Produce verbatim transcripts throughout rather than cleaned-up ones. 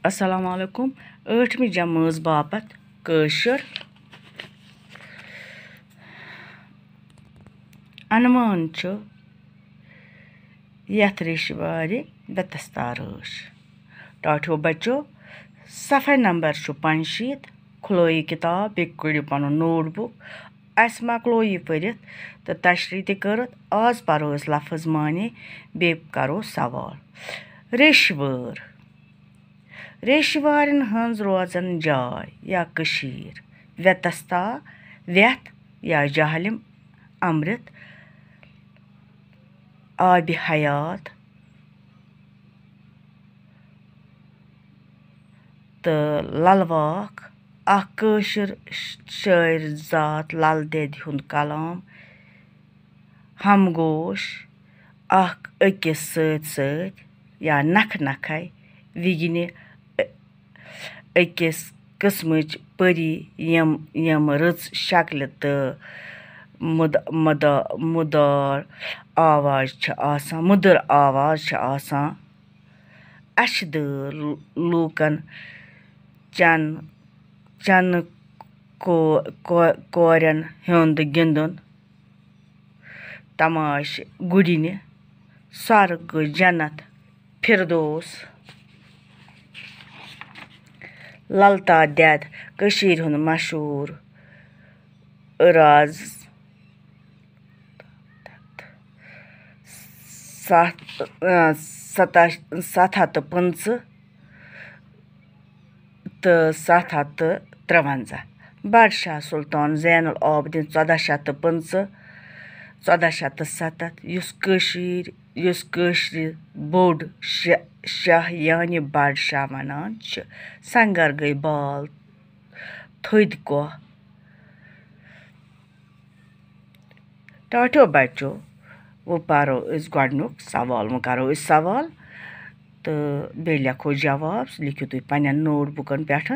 السلام علیکم۔ ٲٹھمہِ جمٲژ باپتھ کٲشُر۔ عنوان چھُ یَتھ ریٚشہِ وارِ ویتستا رٲچھ۔ ٹاٹھیو بچو، صفحہ نمبر چھُ پانٛژشیٖتھ۔ کھُلٲیِو کِتاب، بیٚیہِ کٔڑِو پنُن نوٹ بُک۔ اَسہِ مۄکلو یہِ پٔرِتھ تہٕ تشریح تہِ کٔرٕتھ۔ آز پرو أسۍ لفظ معنی، بیٚیہِ کرو سوال۔ ریٚشہِ وٲر۔ ریٚشہِ وارٮ۪ن ہٕنٛز روزن جاے یا کٔشیٖر۔ ویتستا، ویتھ یا جہلم امرت، آبِ حیات تہٕ للواکھ، اکھ کٲشُر شٲعر ذات لل دٮ۪دِ ہُنٛد کلام، ہمگوش، اکھ أکِس سۭتۍ سۭتۍ یا نکھٕ نکھے وِگنہِ أکِس قٕسمٕچ پٔری، یِم، یِم رٕژ شکلہِ تہٕ مُد-، مُدا-، مُدار آواز چھِ آسان، مُدٕر آواز چھِ آسان۔ اَچھِ دٲر لوٗکن چن-، چنہٕ کو-، کو-، کورٮ۪ن ہُنٛد گِنٛدُن، تماشہٕ گُرِنہِ، سۄرگہٕ جنت فردوس۔ للتا دٮ۪د، کٔشیٖرِ ہُنٛد مشہوٗر راز، ستھ، ستھ ہتھ تہٕ پٕنٛژٕہ تہٕ ستھ ہتھ تہٕ ترٛوَنٛزاہ۔ بادشاہ سلطان زین العابدین ژۄداہ شیٚتھ تہٕ پٕنٛژٕہ، ژۄداہ شیٚتھ تہٕ ستتھ، یُس کٔشیٖر، یُس کٲشرِ بوٚڑ شا-، شاہ یعنی بادشاہ ونان چھِ۔ سنگر گٔے بال تھٔدۍ کوہ۔ ٹاٹھیو بچو، وۄنۍ پرو أسۍ گۄڈٕنیُک سوال، وۄنۍ کرو أسۍ سوال تہٕ بیٚیہِ لیکھو جواب۔ سُہ لیکھِو تُہۍ پننٮ۪ن نوٹ بُکن پٮ۪ٹھ۔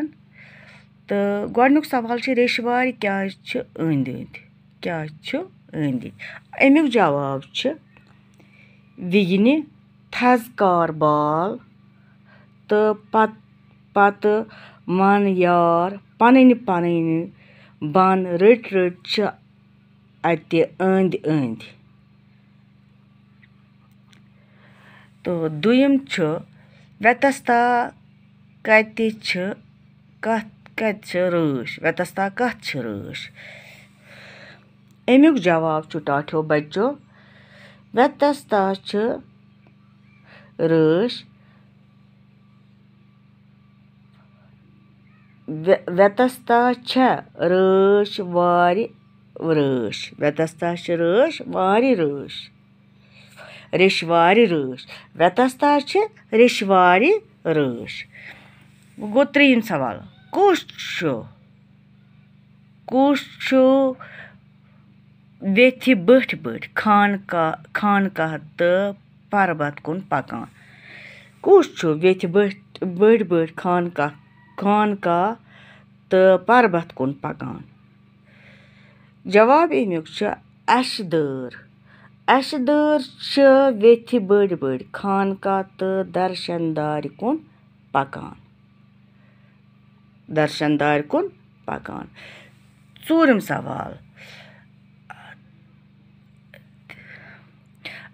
تہٕ گۄڈٕنیُک سوال چھُ، ریٚشہِ وارِ کیٛازِ چھِ أنٛدۍ أنٛدۍ؟ کیٛازِ چھُ أنٛدۍ أنٛدۍ؟ اَمیُک جواب چھُ وِگنہِ، تھزکار بال تہٕ پت-، پتہٕ من یار پنٕنۍ پنٕنۍ بن رٔٹۍ رٔٹۍ چھِ اَتہِ أنٛدۍ أنٛدۍ۔ تہٕ دوٚیِم چھُ، ویتستا کَتہِ چھِ، کَتھ، کَتہِ چھِ رٲچھ؟ ویتستا کَتھ چھِ رٲچھ؟ اَمیُک جواب چھُ ٹاٹھیو بچو، ویتستا چھِ رٲچھ، وے-، ویتستا چھےٚ رٲچھ وارِ رٲچھ۔ ویتستا چھِ رٲچھ وارِ رٲچھ۔ ریٚشہِ وارِ رٲچھ۔ ویتستا چھِ ریٚشہِ وارِ رٲچھ۔ وۄنۍ گوٚو ترٛیٚیِم سوال۔ کُس چھُ، کُس چھُ ویٚتھِ بٔٹھۍ بٔٹھۍ خانقاہ، خانقاہ تہٕ پربت کُن پکان؟ کُس چھُ ویٚتھِ بٔٹھۍ، بٔٹھۍ بٔٹھۍ خانقاہ، خانقاہ تہٕ پربت کُن پکان؟ جواب اَمیُک چھُ اَشہِ دٲر۔ اَشہِ دٲر چھِ ویٚتھِ بٔڑۍ بٔڑۍ خانقاہ تہٕ درشن دارِ کُن پکان۔ درشن دارِ کُن پکان۔ ژوٗرِم سوال۔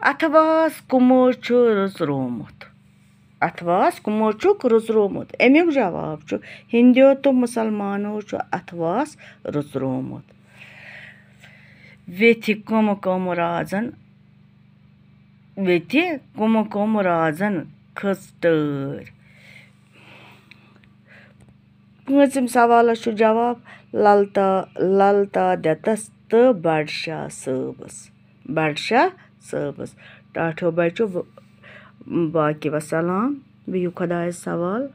اَتھٕ واس کُمو چھُ رٕژرومُت؟ اَتھٕ واس کُمو چھُکھ رٕژرومُت؟ اَمیُک جواب چھُ، ہِندیو تہٕ مُسلمانو چھُ اَتھٕ واس رٕژرومُت۔ ویٚتھِ کٕم کٕم رازن، ویٚتھِ کٕم کٕم رازن کھٔژ ٹٲرۍ؟ پٲنٛژِم سوالس چھُ جواب، للتا، للتا دٮ۪تس تہٕ بڈشاہ صٲبس۔ بڈشاہ صٲبس۔ ٹاٹھیو بچو، ب-، باقی وسلام، بِہِو خۄدایس حوال۔